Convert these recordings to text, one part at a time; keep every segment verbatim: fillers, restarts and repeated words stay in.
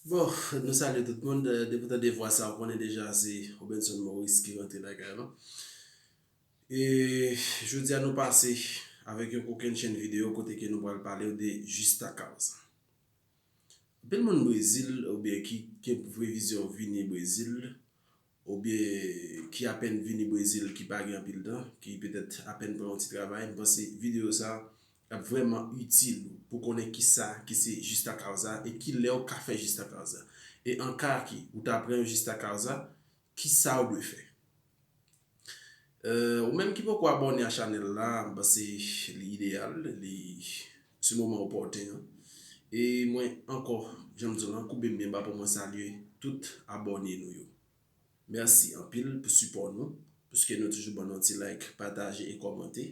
Bon, nou salye tout moun. Depi w tande vwa sa, ou konnen deja se Robenson Maurice ki rantre lakay nou. E jodi a nou pase avèk yon kokennchenn videyo kote ke nou pral pale w de justa causa. Anpil moun Brezil oubyen ki gen previzyon vini Brezil, oubyen ki apèn vini Brezil, ki pa gen anpil tan, ki petèt apèn pran yon ti travay, m panse videyo sa ap vrèman itil ou pou konnen kisa ki se justa causa e ki lè ou ka fè justa causa. E an ka ki ou ta pran yon justa causa, kisa ou dwe fè? Euh, ou menm ki poko abòne a chanèl la, m panse li ideyal, li se moman opòten an. E mwen ankò, jan m di w lan, koube m byen ba pou mwen salye tout abòne nou yo. Mèsi anpil pou sipò nou, piske nou toujou ban nou ti like, pataje e kòmante.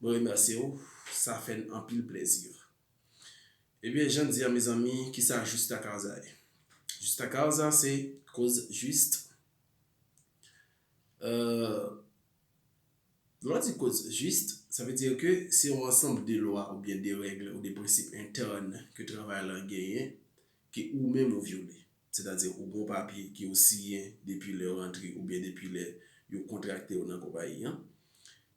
Mwen remèsye w, sa fè n anpil plezi. Ebyen, jan di a, mezanmi, kisa justa causa ye? Justa causa se koz jis. Euh, lè w di koz jis, sa vle di ke se yon ansanm de lwa oubyen de règ ou de prensip entèn ke travayè la genyen ke ou menm ou vyole. Sètadi ou gen yon papye ke ou siyen depi lè ou rantre oubyen depi lè yo kontrakte w nan konpayi an.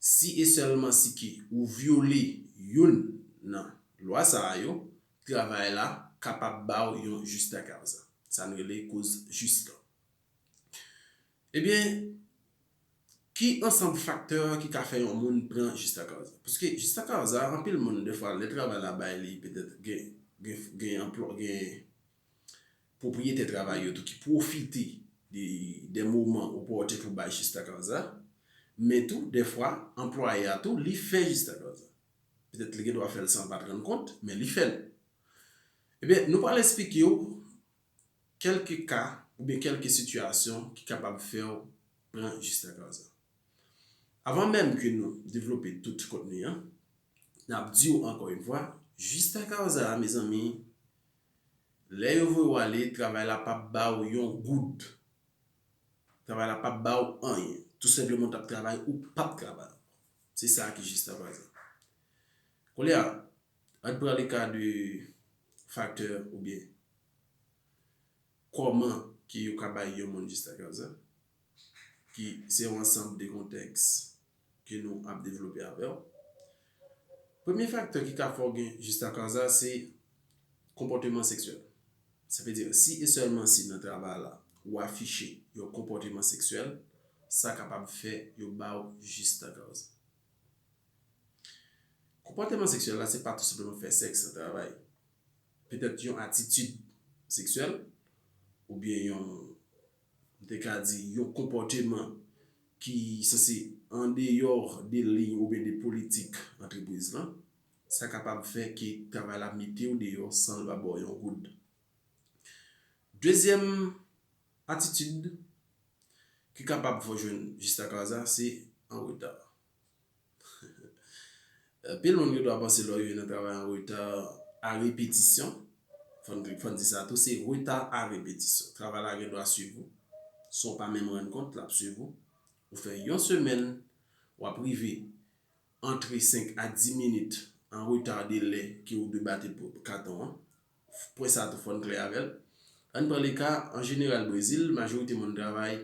Si e sèlman si ke ou vyole youn nan lwa sa a yo, travayè la kapab ba w yon justa causa. Sa n rele koz jis lan. Ebyen, ki ansanm faktè ki ka fè yon moun pran justa causa? Paske justa causa, anpil moun, defwa, lè travay la bay li, petèt gen, gen, gen anplwa, gen pwopriyetè travay yo tou ki pwofite de, de moman opòten pou bay justa causa, men tou, defwa, anplwaye a tou, li fè justa causa. Petèt li gen dwa fè l san l pa t rann kont, men li fè l. Ebyen, nou pral esplike w kèlke ka oubyen kèlke sitiyasyon ki kapab fè w pran justa causa. Avan menm ke nou devlope tout kontni an, n ap di w ankò yon fwa, justa causa a, mezanmi, lè yo voye w ale, travay la p ap ba w yon goud. Travay la p ap ba w anyen. Tou senpleman, w t ap travay ou p ap travay. Se sa ki justa causa. Kounye a, ann pran le ka de faktè oubyen kòman ke yo ka bay yon moun justa causa, ki se yon ansanm de kontèks ke nou ap devlope avè w. Premye faktè ki ka fè w gen justa causa se konpòteman seksyèl. Sa vle di, si e sèlman si nan travay la ou afiche yon konpòteman seksyèl, sa kapab fè yo ba w justa causa. Konpòteman seksyèl la, se pa tou senpleman fè sèks nan travay. Petèt yon atitid seksyèl, oubyen yon, m te ka di, yon konpòteman ki sanse andeyò de liy oubyen de politik antrepriz lan, sa kapab fè ke travay la mete w deyò san l pa ba w yon goud. Dezyèm atitid ki kapab fè w jwenn justa causa se an reta. Anpil moun gen dwa panse lè w rive nan travay an reta a repetisyon, fò n, fò n di sa tou, se reta a repetisyon. Travay la gen dwa swiv ou, san w pa menm rann kont, l ap swiv ou. Ou fè yon semèn, w ap rive antre senk a dis minit an reta de lè ke ou dwe bate pou katon an. Pwen sa tou fò n klè avè l. Ann pran le ka, an jeneral Brezil, majorite moun travay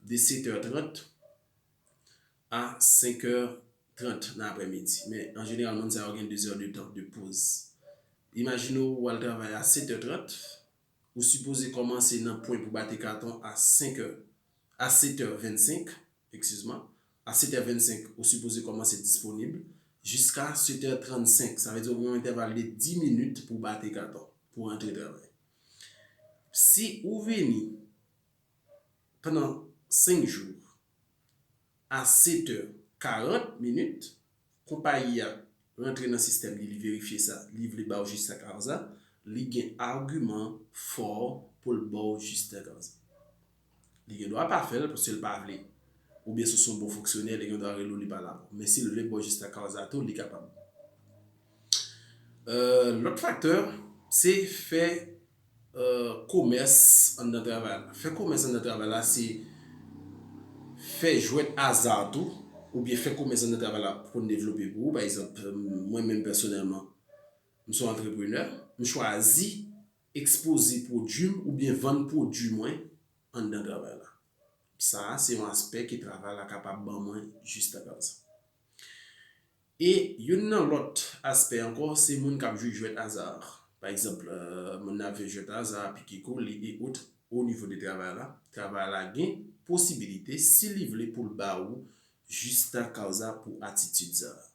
de sèt è trant a senk è trant nan aprèmidi. Men an jeneral, moun sa yo gen de zè de tan de poz. Imajine w, w al travay a sèt è trant, ou sipoze kòmanse nan pwen pou bate katon a senk è, a sèt è vennsenk, eskize mwen, a sèt è vennsenk, ou sipoze kòmanse disponib, jiska sèt è trannsenk. Sa vle di w gen yon entèval de dis minit pou bate katon, pou rantre travay. Si ou vini pandan senk jou, a sèt è karant minit, konpayi a rantre nan sistèm li, li verifye sa, li vle ba w justa causa, li gen agiman fò pou l ba w justa causa. Li gen dwa pa fè l paske l pa vle, oubyen si w se yon bon fonksyonè, li gen dwa rele w, li pa la. Men si l vle ba w justa causa tou, li kapab. Euh, lòt faktè, se fè euh, komès anndan travay la. Fè komès anndan travay la, se fè jwèt aza tou, oubyen fè komès anndan travay la pou n devlope pou ou. Pa egzanp, euh, mwen menm pèsonèlman, m se yon antreprenè, m chwazi ekspoze pwodui m oubyen vann pwodui mwen anndan travay la. Sa a se yon aspè ke travay la kapab ban mwen justa causa. E youn nan lòt aspè ankò, se moun k ap jwe jwèt aza. Pa egzanp, euh, moun nan ap jwe jwèt aza, pike kole e ot o nivo de travay la. Travay la gen posibilite, si li vle, pou l ba ou justa causa pou atitid sa a.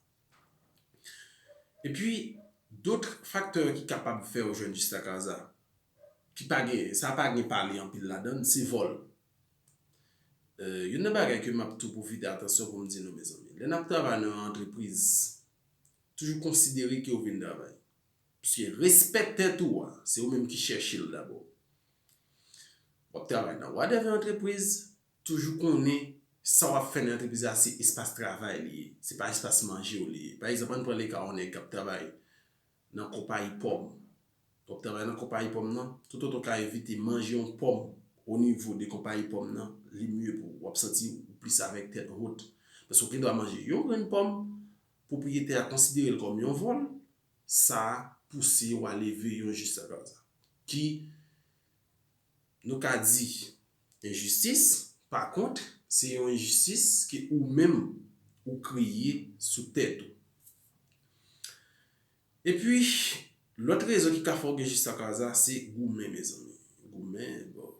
Epi, dòt faktè ki kapab fè w jwenn justa causa, ki pa gen, sa pa gen pale anpil ladan l, se vòl. Euh, youn nan bagay ke m ap tou pwofite atansyon pou m di nou, mezanmi, lè n ap travay nan yon antrepriz, toujou konsidere ke w vin travay. Paske respè tèt ou a, se ou menm ki chèche l dabò. W ap travay nan whatever antrepriz, toujou konnen sa w ap fè nan antrepriz la se espas travay li ye, se pa espas manje w li ye. Pa egzanp, ann pran leka yon nèg k ap travay nan konpayi pòm. W ap travay nan konpayi pòm nan, toutotan w ka evite manje yon pòm o nivo de konpayi pòm nan, li mye pou ou. W ap santi ou plis avèk tèt wot. Paske w gen dwa manje yon grenn pòm, pwopriyetè a konsidere l kòm yon vòl, sa a pouse w a leve yon justa causa. Ki, nou ka di, enjistis, pa kont, se yon enjistis ke ou menm ou kreye sou tèt ou. Epi, lòt rezon ki ka fè w gen justa causa, se goumen, mezanmi. Goumen, bon.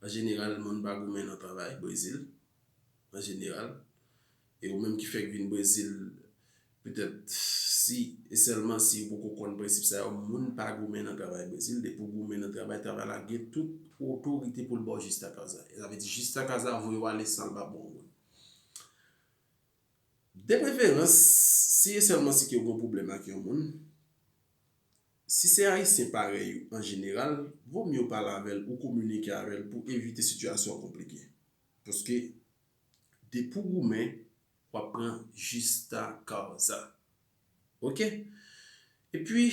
An jeneral, moun pa goumen nan travay, Brezil. An jeneral. E ou menm ki fèk vin Brezil, petèt si e sèlman si ou poko konn prensip sa yo, moun pa goumen nan travay Brezil. Depi w goumen nan travay, travay la gen tout otorite pou l ba w justa causa. Sa vle di, justa causa voye w ale san l pa ba w moun. De preferans, si e sèlman si ke w gen pwoblèm ak yon moun, si se Ayisyen parèy ou an jeneral, vo mye w pale avè l, ou kominike avè l pou evite sitiyasyon an konplike. Paske depi w goumen, w ap pran justa causa. Oke? Epi,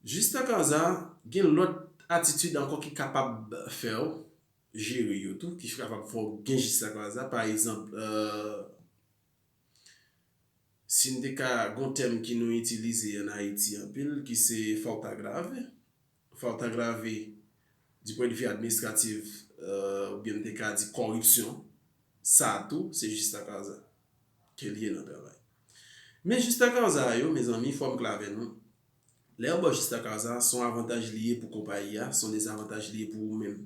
justa causa, gen lòt atitid ankò ki kapab fè w jere yo tou, ki kapab fè w gen justa causa. Pa egzanp, euh, si n te ka gen yon tèm ki nou itilize ann Ayiti anpil, ki se falta grave. Falta grave, du point de vue administratif, euh, oubyen m te ka di kòripsyon, sa tou, se justa causa ke l ye nan travay. Men justa causa yo, mezanmi, fò m klè avè nou, lè yo ba w justa causa, se yon avantaj li ye pou konpayi a, se yon dezavantaj li ye pou ou menm.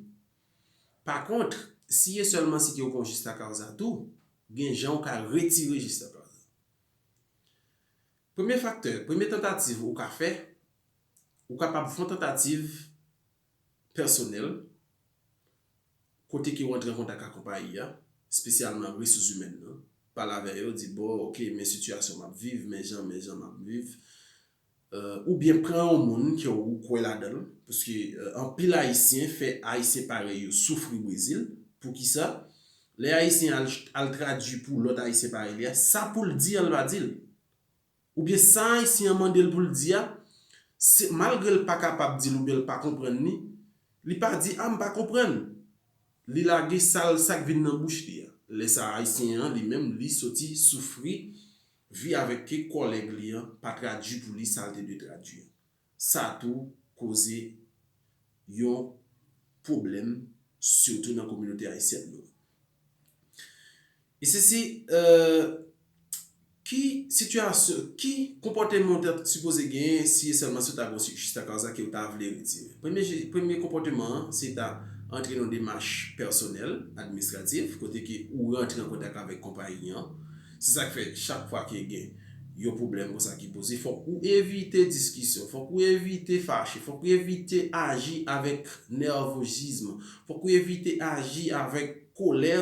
Pa kont, si e sèlman si ke w gen yon justa causa tou, gen jan w ka retire justa causa. Premye faktè, premye tantativ ou ka fè, ou kapab fè yon tantativ pèsonèl, kote ke w antre an kontak ak konpayi a, espesyalman resous imèn nan, pale avè yo, di, bon, oke, men sitiyasyon m ap viv, men jan, men jan m ap viv. Euh, oubyen pran yon moun ke ou kwè ladan l, paske, euh, anpil Ayisyen fè Ayisyen parèy yo soufri Brezil. Poukisa? Lè Ayisyen al, al tradui pou lòt Ayisyen parèy li a, sa pou l di an, l pa di l. Oubyen sa Ayisyen an mande l pou l di a, se, malgre l pa kapab di l oubyen l pa konprann li, li pa di, a, m pa konprann. Li lage sa l, sa k vin nan bouch li a. Lè sa a, Ayisyen an, li menm, li soti soufri, vi avèk ke kòlèg li an pa tradui pou li sa l te dwe tradui an. Sa tou koze yon pwoblèm, sitou nan kominote ayisyèn nou. E sesi, euh, ki sitiyasyon, ki konpòteman w ta sipoze genyen si e sèlman si w ta gen justa causa ke w ta vle retire? Premye, premye konpòteman an, se ta antre nan demach pèsonèl, administratif, kote ke ou rantre an kontak avèk konpayi an. Se sa k fè chak fwa ke gen yon pwoblèm konsa ki poze, fòk ou evite diskisyon, fòk ou evite fache, fòk ou evite aji avèk nèvozism, fòk ou evite aji avèk kolè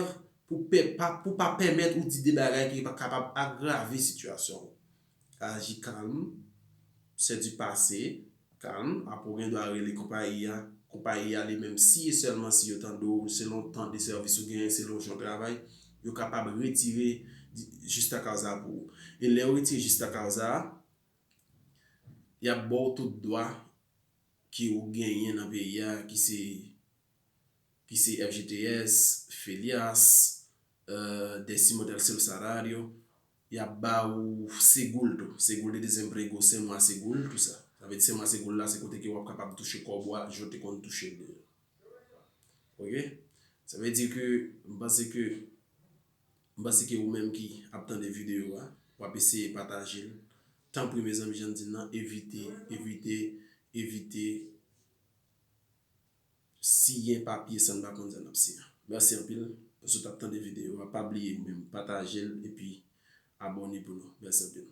pou pè, pa, pou pa pèmèt ou di de bagay ki pa kapab agrave sitiyasyon w. Aji kalm, c'est du passé, kalm, apre w gen dwa rele konpayi a. Konpayi a li menm, si e sèlman si yo tande w, selon tan de sèvis ou genyen, selon jan w travay, yo kapab retire di, justa causa pou ou. E lè yo retire justa causa a, y ap ba w tout dwa ke ou genyen nan peyi a, ki se, ki se F G T S, FELIAS, euh, décimo tercer salario, y ap ba ou seguro tou. Seguro de desemprego, se mwa seguro, tout sa. Sa vle di se Mase Gold la, se kote ke w ap kapab touche kòb ou a, jan w te konn touche l deja. Ok? Sa vle di ke m panse ke m panse ke ou menm ki ap tande videyo a, w ap eseye pataje l. Tanpri, mezanmi, jan m di l nan, evite, evite, evite siyen papye san n pa konn sa n ap siyen. Mèsi anpil paske w t ap tande videyo a. Pa bliye ou menm pataje l epi abòne pou nou. Mèsi anpil.